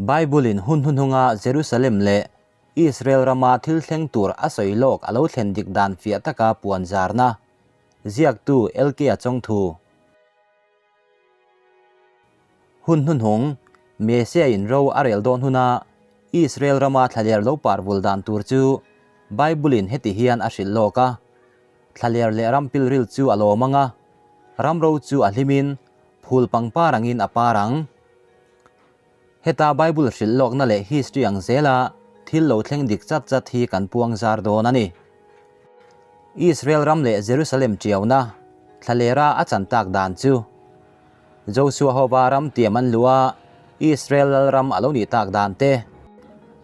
Bible-in hun hnuhnunga Jerusalem leh Israel rama thil thleng tur a sawi lawk a lo thlen dik dan fiah taka puan zarna, ziaktu LK-a chawngthu. Hun hnuhnung, Messiah-in ro a rel dawn huna Israel rama thlaler lo par vul dan tur chu Bible-in heti hian a hrilh lawk a, Thlaler leh ram pilril chu a lawm ang a, ram ro chu a hlimin phul pangpar angin a par ang. Heta Bible hrilh lawkna leh history ang zela thil lo thleng dik chat chat hi kan puang zar dawn a ni. Israel ram leh Jerusalem tiauna thlalera a chan tak dan chu Joshua hova ram tiam an luh a, Israel lal ram a lo nih tak dan te,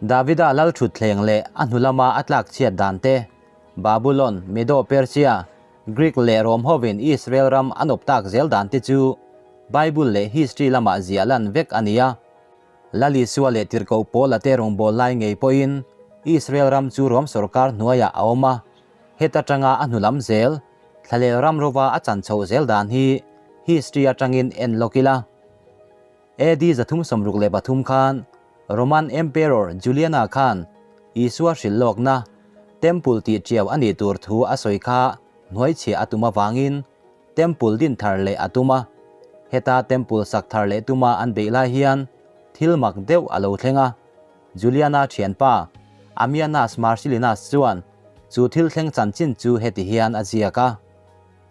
Davida lal thutthleng leh a hnu lama a tlak chhiat dan te, Babulon, Medo-Persia, Greek leh Rom hovin Israel ram an awp tak zel dan te chu Bible leh history lamah ziah lan vek a ni a. Lal Isua leh Tirhkoh Paula te rawngbâwl lai ngei pawhin Israel ram chu Rom sawrkar hnuaiah a awm a, heta tanga a hnu lam zel, thlalel ram rova a chan chhoh zel dan hi history atangin en lawk ila. AD 363 khan Roman Emperor Juliana khan Isua hrilh lawkna Temple tih tiau a nih tur thu a sawi kha hnuaichhiah a tum avangin Temple din thar leh a tum a. Heta Temple sak thar leh tuma an beih lai hian thil mak deuh a lo thleng a. Juliana thianpa Ammianus Marcellinus chuan chu thil thleng chanchin chu heti hian a ziak a.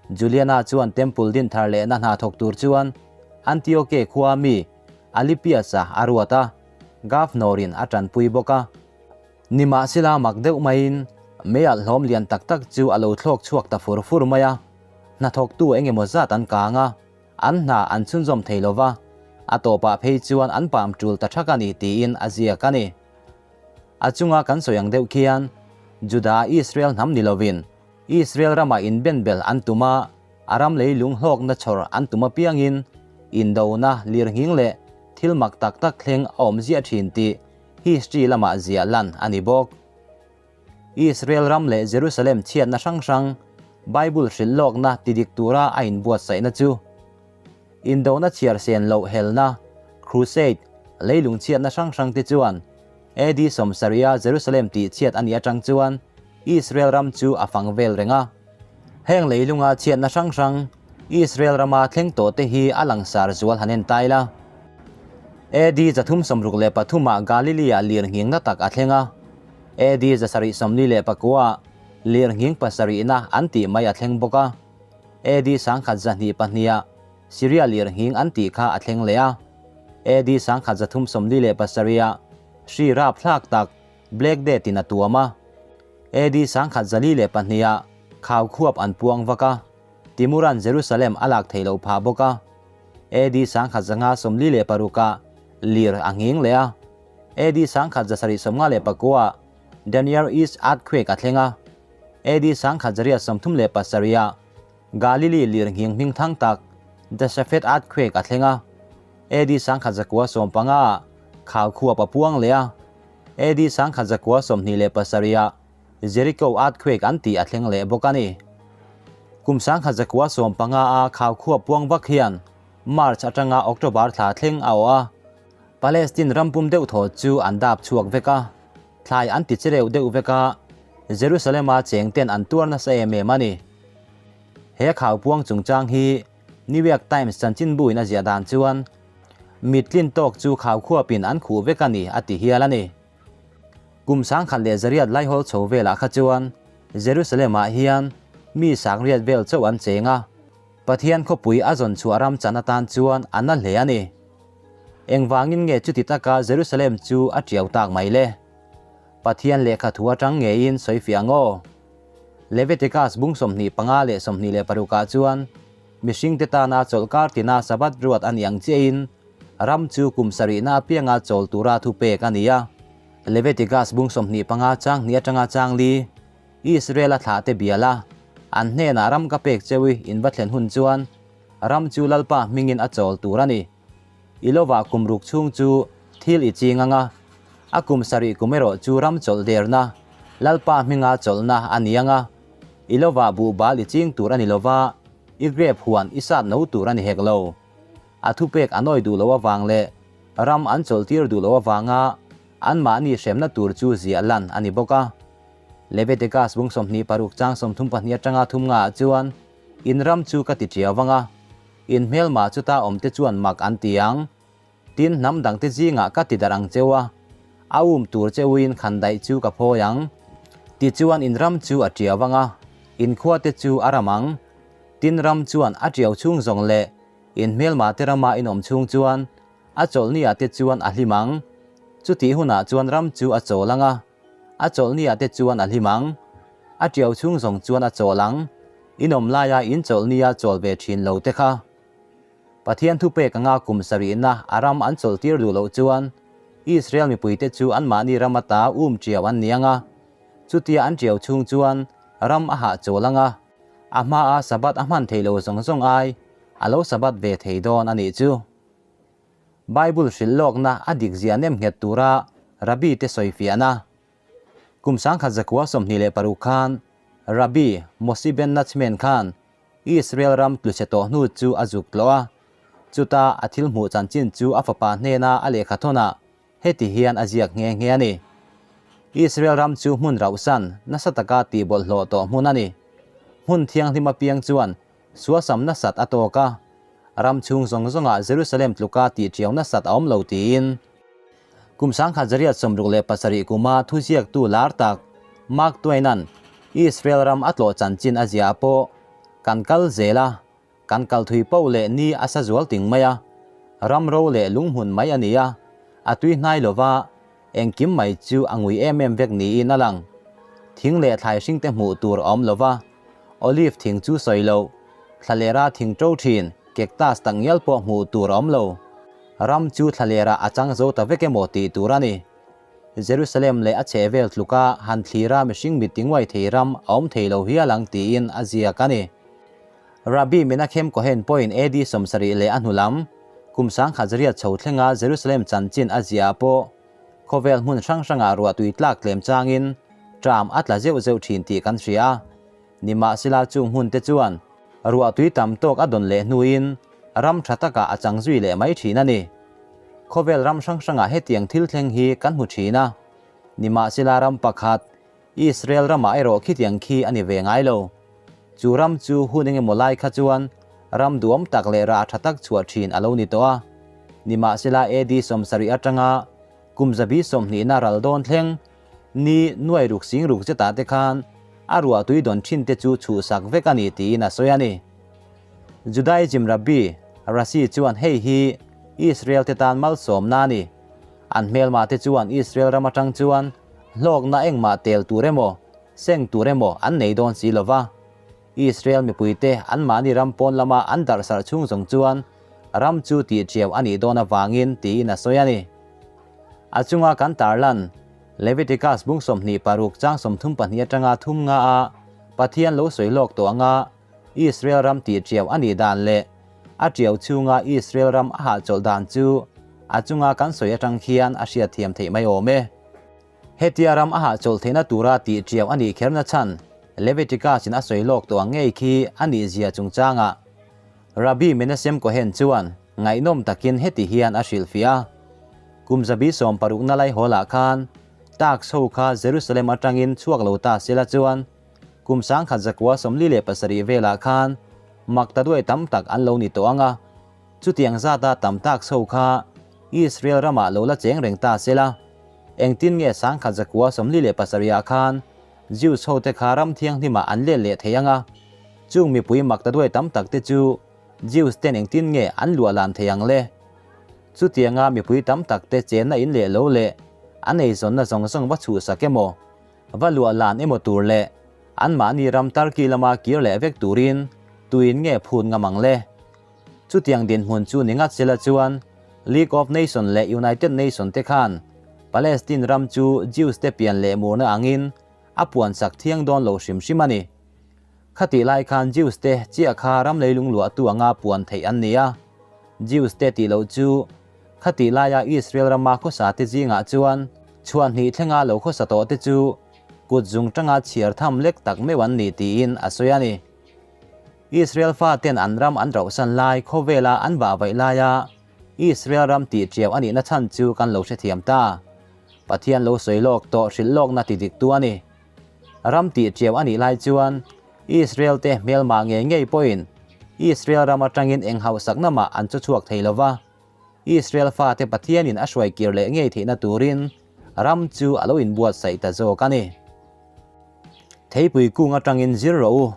Juliana chuan Temple din thar lehna hna thawk tur chuan Antioche khua mi Alypius-a a ruat a, Governor-in a tanpui bawk a. Nimahsela mak deuh maiin meialh hlawm lian tak tak chu a lo thlawk chhuak ta fur fur mai a, hnathawktu eng emaw zat an kang a, an hna an chhunzawm thei lo va, a tawpah phei chuan an pam tul ta thak a ni tiin a ziak a ni. A chunga kan sawi ang deuh khian Juda Israel hnam ni lovin Israel ramah inbenbel an tum a, a ram lei lunghlawkna chhawr an tum apiangin indona, lirnghing leh thil mak tak tak thleng a awm ziah thin tih history lamah ziah lan a ni bawk. Israel ram leh Jerusalem chhiatna hrang hrang Bible hrilh lawkna ti dik tura a inbuatsaihna chu indona chhiar sen loh helna, crusade, leilung chhiatna hrang hrang te chuan AD 70 a Jerusalem tih chhiat a nih atang chuan Israel ram chu a fang vel reng a. Heng leilunga chhiatna hrang hrang Israel rama thleng tawh te hi a langsar zual han en tai la. AD 363 ah Galilee-ah lirnghingna tak a thleng a. AD 749 ah lirnghing pasarihna an tih mai a thleng bawk a. AD 1202 ah Syria lirnghing an tih kha a thleng leh a. AD 1347 ah hri rapthlak tak Black Death in a tuam a. AD 1042 ah khau khuap an puang vak a, Timuran Jerusalem a lak theih loh phah bawk a. AD 1546 ah lir a nghing leh a. AD 1759 ah The Near East Earthquake a thleng a. AD 1837 ah Galilee lir nghing hming thang tak The Safed Earthquake a thleng a. AD 1915 ah khau khuap a puang leh a. AD 1927 ah Jericho Earthquake an tih a thleng leh bawk a ni. Kum 1915 a khau khuap puang vak hian March atanga October thla thleng a awh a. Palestine ram pum deuh thaw chu an dap chhuak vek a, thlai an ti chereu deuh vek a, Jerusalem-a cheng ten an tuar nasa em em a ni. He khau puang chungchang hi New York Times chanchinbu in a ziah dan chuan Mittlin tawk chu khau khuapin an khuh vek a ni a ti hial a ni. Kum 1908 laihawl chho velah kha chuan Jerusalem-ah hian mi 80,000 vel chauh an cheng a, Pathian khawpui a zawn chhuah ram chan atan chuan a na hle a ni. Engvangin nge chuti taka Jerusalem chu a tiau tak mai le? Pathian lehkha thu atang ngeiin sawi fiah ang aw. Leviticus bung 25 leh 26 ah chuan mihringte tana chawlhkar tina Sabbath ruat a ni ang chiahin ram chu kum sarihna apianga chawl tura thu pek a ni a. Leviticus bung 25 chang hnih atanga chang li Israel-a thlahte bial a, an hnenah ram ka pek cheui in va thlen hun chuan ram chu Lalpa hmingin a chawl tur a ni. I lovah kum ruk chhung chu thil i ching ang a, a kum sarih kum erawh chu ram chawlh derna, Lalpa hminga chawlhna a ni ang a. I lovah buhbal i ching tur a ni lova, i grep huan i sat no tur a ni hek lo. A thupek a nawi duh loh avang leh Ram an chawlhtir duh loh avanga anmahni hremna tur chu ziah lan a ni bawk a. Leviticus bung 26 chang 32 atanga thum ngaah chuan, In ram chu ka ti tiau vang a, in hmelma chuta awmte chuan mak an ti ang. Tin, hnam dangte zingah ka ti darh ang cheu a, a um tur cheuin khandaih chu ka phawi ang. Tichuan in ram chu a tiau vang a, in khuate chu a ram ang. Tin, ram chuan a tiau chhung zawng leh in hmelma te rama in awm chhung chuan a chawlhniah te chuan a hlim ang. Chutih hunah chuan ram chu a chawl ang a, a chawlhniah te chuan a hlim ang. A tiau chhung zawng chuan a chawl ang. In awm laia in chawlhnia chawl ve thin lo te kha. Pathian thupek anga kum sarihna a ram an chawlhtir duh loh chuan Israel mipuite chu anmahni ram ata um tiau an ni ang a. Chutia an tiau chhung chuan ram a hahchawl ang a. A hmaa Sabbath a hman theih lo zawng zawng ai a lo Sabbath ve thei dawn a nih chu. Bible hrilh lawkna a dik zia nem nghet tura Rabbi te sawi fiahna. Kum 1926 khan Rabbi Moshe ben Nachman khan Israel ram tluchhe tawh hnu chu a zuk tlawh a, chuta a thil hmuh chanchin chu a fapa hnena a lehkha thawnah Heti hian a ziak nghe nghe a ni. Israel ram chu hmun rauhsan nasa taka tih bawlhhlawh tawh hmun a ni. Hmun thianghlim apiang chuan suasam nasat a tawk a, ram chhung zawng zawngah Jerusalem tluka tih ṭiau nasat a awm lo tiin. Kum 1967 kuma thuziaktu lar tak Mark Twain-a'n Israel ram a tlawh chanchin a ziah pawh kan kal zel a, Kan kal thui poh leh ni a sa zual ting mai a, ram ro leh lunghmun mai a ni a, a tui hnai lo va, engkim mai chu a ngui em em vek niin a lang. Thing leh thlai hring te hmuh tur a awm lo va, olive thing chu sawi loh, thlalera thing ṭo ṭhin, cactus tak ngial pawh hmuh tur a awm lo. Ram chu thlalera a chang zo ta vek emaw tih tur a ni. Jerusalem leh a chhehvel tluka han thlira mihring mit tinguai thei ram a awm thei lo hial ang tiin a ziak a ni. Rabbi Menachem Cohen pawhin AD 70 leh a hnu lam, kum 1000 chho thlenga Jerusalem chanchin a ziah pawh khawvel hmun hrang hrangah ruahtui tlak tlem changin ṭam a tla zeuh zeuh ṭhin tih kan hria a. Nimahsela chung hmun te chuan ruahtui tam tawk a dawn leh hnuin ram ṭha takah a chang zui leh mai ṭhin a ni. Khawvel ram hrang hrangah hetiang thil thleng hi kan hmu ṭhin a. Nimahsela ram pakhat, Israel ramah erawh khitiang khi a ni ve ngai lo. Chu ram chu hun engemaw lai kha chuan ram duam tak leh rah tha tak chhuah thin a lo ni tawh a. Nimahsela AD 70 atanga kum zabi sawmhnihna ral dawn thleng ni nuai ruk sing ruk zetah te khan a ruah tui dawn thin te chu chhuhsak vek a ni tiin a sawi a ni. Judaism Rabbi Rashi chuan hei hi Israel te tan malsawmna a ni. An hmelmah te chuan Israel ram atang chuan hlawkna engmah tel tur emaw, seng tur emaw an nei dawn si lo va. Israel mipuite anmahni ram pawn lama an darhsarh chhung zawng chuan ram chu tih ṭiau a nih dawn avangin tiin a sawi a ni. A chunga kan tarlan Leviticus bung 26 chang 32 atanga thum nga a Pathian lo sawi lawk tawh anga Israel ram tih ṭiau a nih dan leh a ṭiau chhunga Israel ram a hahchawlh dan chu a chunga kan sawi atang khian a hriatthiam theih mai awm e. Hetia ram a hahchawlh theihna tura tih ṭiau a nih kherna chhan Leviticus-in a sawi lawk tawh ang ngei khi a nih zia chungchangah Rabbi Menachem Cohen chuan ngaihnawm takin heti hian a hrilhfiah a, Kum zabi sawmparukna laihawlah khan tax ho kha Jerusalem atangin chhuak lo ta sela chuan kum 1947 velah khan mak ta duai tam tak an lo ni tawh ang a, chutiang zata tam tax ho kha Israel ramah lo la cheng reng ta sela. Engtin nge 1947 ah khan Jews ho te kha ram thianghlimah an let leh thei ang a? Chung mipui mak ta duai tam tak te chu Jews ten engtin nge an luah lan thei ang le? Chutianga mipui tam tak te chenna in leh lo leh an eizawnna zawng zawng va chhuhsak emaw, va luah lan emaw tur leh anmahni ram Turkey lama kir leh vek turin tuin nge phut ngam ang le? Chutiang dinhmun chu ni ngat sela chuan League of Nation leh United Nation te khan Palestine ram chu Jews te pian leh murna angin a puansak thiang dawn lo hrim hrim a ni. Khatih lai khan Jews te chiah kha ram leilung luahtu anga puan theih an ni a. Jews te tih loh chu khatih laia Israel rama khawsa te zingah chuan chhuah hnih thlenga lo khawsa tawh te chu kut zung tanga chhiar tham lek tak meuh an ni tiin a sawi a ni. Israel faten an ram an rauhsan lai khawvela an vah vaih laia Israel ram tih ṭiau a nihna chhan chu kan lo hrethiam ta. Pathian lo sawi lawk tawh hrilh lawkna ti diktu a ni. Ram tih ṭiau a nih lai chuan Israel te hmelma ngei ngei pawhin Israel ram aṭangin eng hauhsakna mah an chu chhuak thei lo va. Israel fate Pathianin a hruai kir leh ngei theihna turin ram chu a lo inbuatsaih ta zawk a ni. Theipui kung atangin zir rawh u,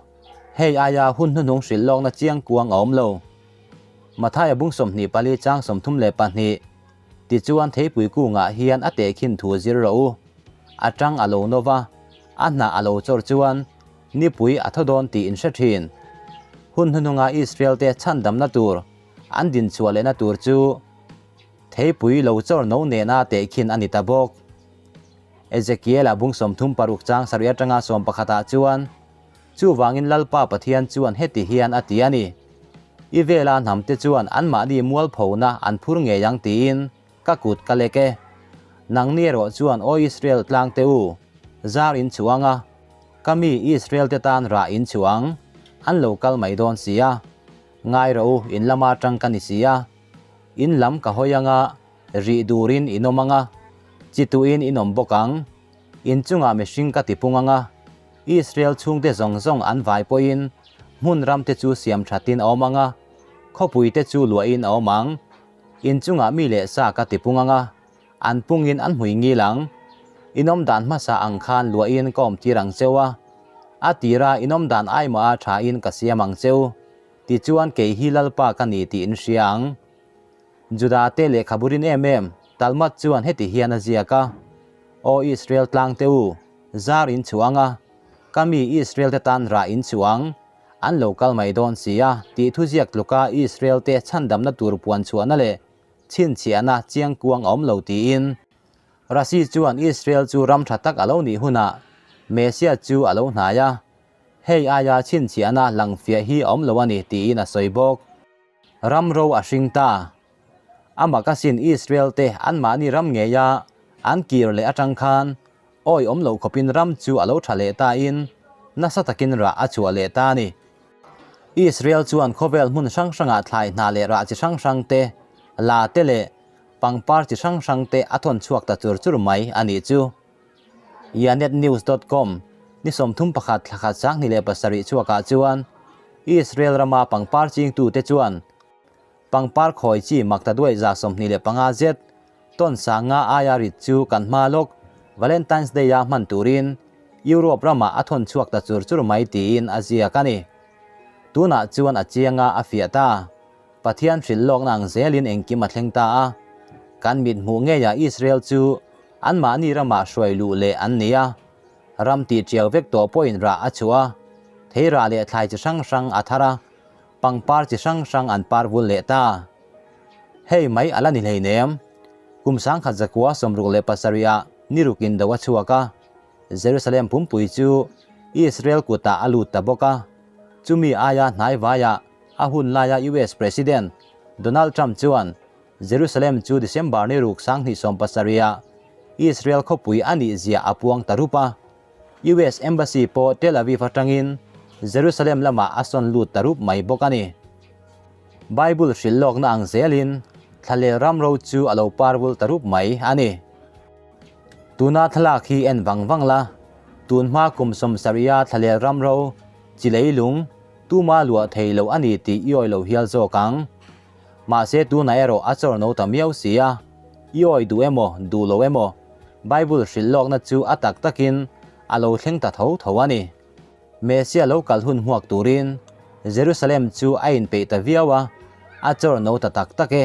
hei aia hun hnuhnung hrilh lawkna chiang kuang a awm lo. Mathaia bung 24 chang 32 Tichuan theipui kungah hian a tehkhin thu zir rawh u. A tang a lo nova, a hnah a lo chawr chuan nipui a thaw dawn tih in hre thin. Hun hnuhnunga Israel-te chhandamna tur an dinchhuah lehna tur chu theipui lo chawr no nena tehkhin a ni ta bawk. Ezekiel-a bung 36 chang sarih atanga 11 ah chuan, Chuvangin Lalpa Pathian chuan heti hian a ti a ni, I vela hnamte chuan anmahni mualphona an phur ngei ang tiin ka kut ka lek e. Nangni erawh chuan Aw Israel tlangte u, zar in chhuang a, ka mi Israel-te tan rah in chhuang, an lo kal mai dawn si a. Ngai rawh u, in lama tang ka ni si a. In lam ka hawi anga, Rih durin in awm ang a, chi tuin in awm bawk ang. In chungah mihring ka tipung ang a, Israel chhungte zawng zawng an vai pawhin hmun ramte chu siam thatin a awm ang a, khawpuite chu luahin a awm ang. In chungah mi leh sa ka tipung ang a, an pungin an hmui ngil ang. In awm dan hmasa ang khan luahin ka awm tir ang cheu a, a tira in awm dan aimaha thain ka siam ang cheu. Tichuan kei hi Lalpa ka ni tih in hria ang. Juda-te lehkhabu rin em em Talmud chuan heti hian a ziak a, Aw Israel tlangte u, zar in chhuang a, ka mi Israel-te tan rah in chhuang, an lo kal mai dawn si a, tih thuziak tluka Israel-te chhandamna tur puan chhuahna leh chhinchhiahna chiangkuang a awm lo tiin. Rashi chuan Israel chu ram tha tak a lo nih hunah Messiah chu a lo hnai a, hei aia chhinchhiahna langfiah hi a awm lo a ni tiin a sawi bawk. Ram ro a hring ta. Amah ka sin Israel te anmahni ram ngeia an kir leh atang khan awi awm loh khawpin ram chu a lo tha leh ta in nasa takin rah a chhuah leh ta a ni. Israel chuan khawvel hmun hrang hrangah thlai hna leh rah chi hrang hrang te, la te leh pangpar chi hrang hrang te a thawn chhuak ta chur chur mai a nih chu. Yanetnews dot com, Ni 31 thla khat 2007 chhuakah chuan Israel rama pangpar chingtute chuan pangpar khawi chi mak ta duai 25 zet tawn sanga aia rit chu kan hma lawk Valentine's Day-a hman turin Europe ramah a thawn chhuak ta chur chur mai tiin a ziak a ni. Tunah chuan a chianga a fiah ta. Pathian hrilh lawkna ang zelin engkim a thleng ta a. Kan mit hmuh ngeiah Israel chu anmahni ramah hruai luh leh an ni a. Ram tih ṭiau vek tawh pawhin rah a chhuah a, thei rah leh thlai chi hrang hrang a thar a, pangpar chi hrang hrang an par vul leh ta. Hei mai a la ni hleinem. Kum 1967 ah ni rukin do a chhuak a, Jerusalem pumpui chu Israel kutah a lut ta bawk a, chumi aia hnai vaiah a hun laia US President Donald Trump chuan Jerusalem chu December ni ruk 2017 ah Israel khawpui a nih zia a puang ta rup a, US Embassy pawh Tel Aviv atangin Jerusalem lamah a sawn lut ta rup mai bawk a ni. Bible hrilh lawkna ang zelin thlalel ram ro chu a lo par vul ta rup mai a ni. Tuna thlalak hi en vang vang la, tun hma kum 70 a thlalel ram ro chi leilung tuma luah thei lo a ni tih i awi lo hial zawk ang. Mahse tunah erawh a chawr no ta miau si a, i awi duh emaw duh lo emaw Bible hrilh lawkna chu a tak takin a lo thleng ta tho tho a ni. Messiah lo kal hun hmuak turin Jerusalem chu a inpeih ta viau a, a chawr no ta tak tak e.